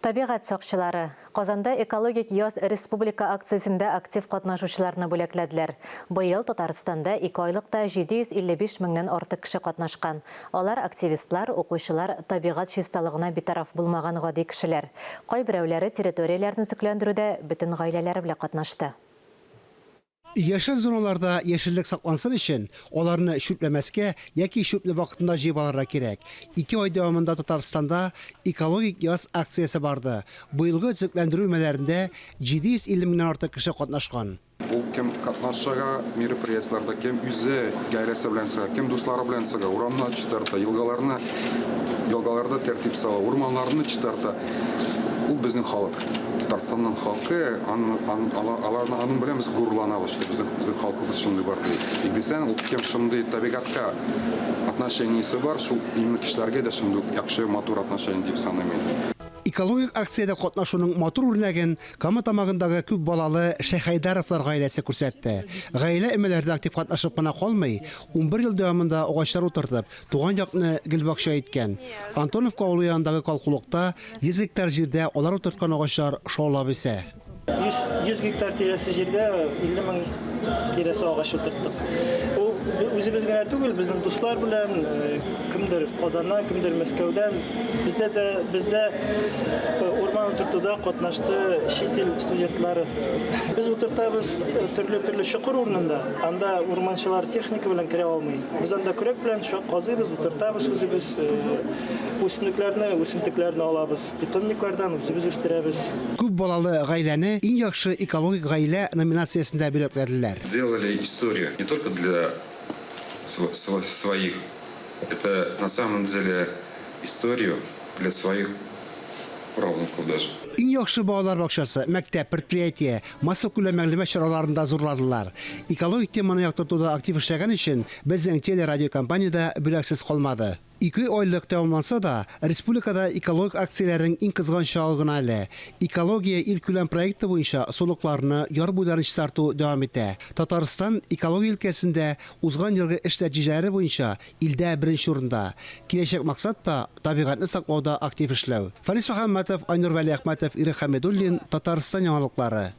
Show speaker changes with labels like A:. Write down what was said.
A: Табигать сакчылары. Казанда Экологик яз республика акциясендә актив катнашучыларны бүләкләделәр. Быел Татарстанда икеайлыкта 755 меңнән артык кеше катнашкан. Алар, активистлар, укучылар, табигать чисталыгына битараф булмаган гади кешеләр. Кайберәүләре территорияләрне төзекләндерүдә бөтен гаиләләре белән катнашты.
B: Яшел зоналарда яшеллек саклансын өчен, аларны чүпләмәскә яки чүпне вакытында җыеп алырга кирәк. Ике ай дәвамында Татарстанда Экологик яз акциясе барды. Быелгы төзекләндерү өмәләрендә 750 меңнән артык кеше катнашкан.
C: Ул кем катнашырга мероприятиеләрдә, кем үзе гаиләсе белән чыга, кем дуслары белән чыга, урамны чистарта, елгаларны, елгаларда тәртип сала, урманнарны чистарта. Ул безнең халык. Татарстанның халкы, аларны аның белән без горурланабыз, что безнең безнең халкыбыз шундый бар ди. Ник дисәң, ул кем шундый табигатькә отношениесе бар, шул именно кешеләргә дә шундый ук яхшы, матур отношение дип саныйм мин.
B: Экологик акциядә катнашуның матур үрнәген Кама Тамагындагы күп балалы Шәйхәйдаровлар гаиләсе күрсәтте. Гаилә өмәләрдә актив катнашып кына калмый, 11 ел дәвамында агачлар утыртып, Туган якны гөлбакча иткән. Антоновка авылы янындагы калкулыкта 100 гектар җирдә алар утырткан агачлар шаулап үсә.
D: 100, 100 гектар тирәсе җирдә 50 мең тирәсе агач утырттык. Ул үзебез генә түгел, безнең дуслар белән, э, кемдер Казаннан, кемдер Мәскәүдән. Бездә дә бездә э, урман утыртуда катнашты чит ил студентлары. Без утыртабыз э, төрле-төрле чокыр урынында. Анда урманчылар техника белән керә алмый. Без анда көрәк белән казыйбыз, утыртабыз үзебез. Үсемлекләрне, үсентекләрне алабыз. Питомниклардан үзебез үстерәбез.
B: Күп балалы гаиләне Иң яхшы экологик гаилә номинациясендә бүләкләделәр.
C: Сделали историю не только для своих, это на самом деле историю для своих правнуков даже.
B: Иң яхшы балалар бакчасы, мәктәп, предприятие, массакүләм мәгълүмат чараларын да зурладылар. Экологик теманы яктыртуда актив эшләгән өчен безнең телерадиокомпания дә бүләксез калмады. Ике айлык тәмамланса да, республикада экологик акцияләрнең иң кызган чагы гына әле. Экология илкүләм проекты буенча сулыкларны, яр буйларын чистарту дәвам итә. Татарстан экология өлкәсендә узган елгы эш нәтиҗәләре буенча Илдә беренче урында. Киләчәк максат та, табигатьне саклауда актив эшләү. Фәнис Мөхәммәтов, Айнур Вәлиәхмәтов, Ирек Хәмидуллин, Татарстан яңалыклары.